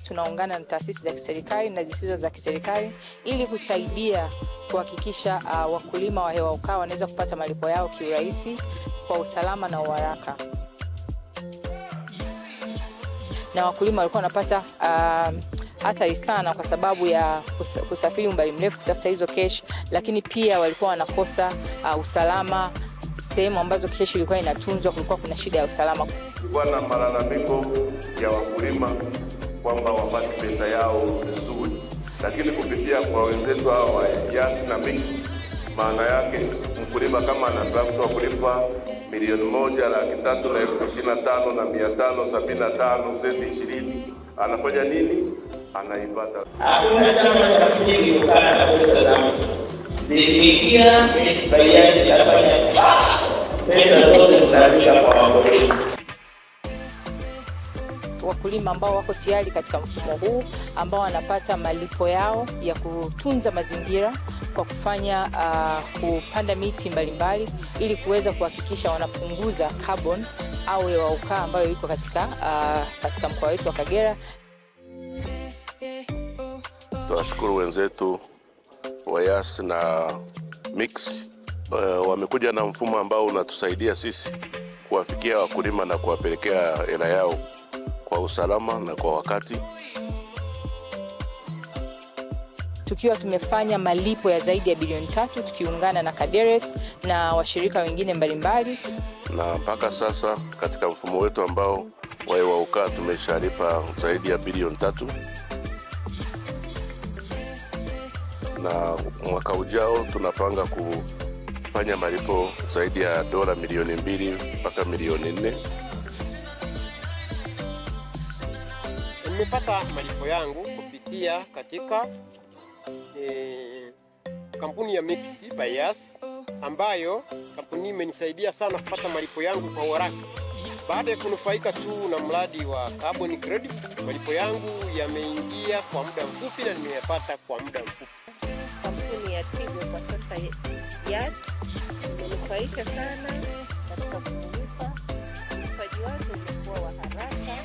tunaungana na taasisi za kiserikali na zisizo za kiserikali ili kusaidia kuhakikisha wakulima wa hewa ukaa wanaweza kupata malipo yao kiurahisi kwa usalama na uharaka. Na wakulima walikuwa wanapata hatari sana kwa sababu ya kusafiri umbali mrefu kutafuta hizo cash, lakini pia walikuwa wanakosa usalama. Sehemu ambazo cash ilikuwa inatunzwa kulikuwa kuna shida ya usalama. Kulikuwa na malalamiko ya wakulima kwamba wapate pesa yao vizuri, lakini kupitia kwa wenzetu hao wa Yas na Mix, maana yake mkulima kama anataka kulipa 1,325,575.20 anafanya nini? Anaipata. Hakuna chama cha kujenga kutokana na pesa za mtu. Zikiingia Mix by Yas itafanya pesa zote zinarudishwa kwa wakulima. Wakulima ambao wako tayari katika mfumo huu, ambao wanapata malipo yao ya kutunza mazingira kwa kufanya kupanda miti mbalimbali ili kuweza kuhakikisha wanapunguza carbon au hewa ukaa ambayo iko katika mkoa wetu wa Kagera. Tunashukuru wenzetu wa Yas na Mix, wamekuja na mfumo ambao unatusaidia sisi kuwafikia wakulima na kuwapelekea hela yao kwa usalama na kwa wakati. Tukiwa tumefanya malipo ya zaidi ya bilioni 3 tukiungana na Kaderes na washirika wengine mbalimbali. Na mpaka sasa katika mfumo wetu ambao wa hewa ukaa tumeshalipa zaidi ya bilioni 3. Na mwaka ujao tunapanga kufanya malipo zaidi ya dola milioni 2 mpaka milioni 4. Nimepata malipo yangu kupitia katika kampuni ya Mix by Yas, ambayo kampuni imenisaidia sana kupata malipo yangu kwa haraka. Baada ya kunufaika tu na mradi wa carbon credit, malipo yangu yameingia kwa muda mfupi na nimeyapata kwa muda mfupi. Kampuni ya Tigo kwa sasa Yas imenufaisha sana katika kulipa. Ulipaji wake umekuwa wa haraka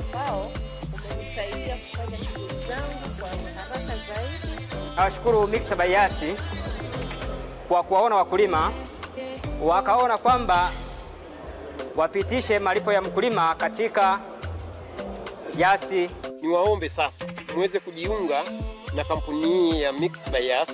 ambao umenisaidia kufanya shughuli zangu kwa haraka zaidi. Nawashukuru Mix by Yas kwa kuwaona wakulima, wakaona kwamba wapitishe malipo ya mkulima katika Yas. Niwaombe sasa muweze kujiunga na kampuni ya Mix by Yas.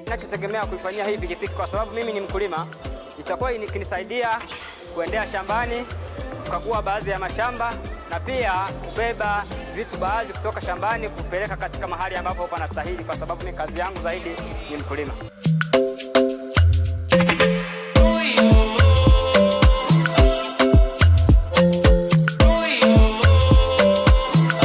Ninachotegemea kuifanyia hii pikipiki, kwa sababu mimi ni mkulima, itakuwa ikinisaidia kuendea shambani, kukagua baadhi ya mashamba na pia kubeba vitu baadhi kutoka shambani kupeleka katika mahali ambapo panastahili, kwa sababu mimi kazi yangu zaidi ni mkulima.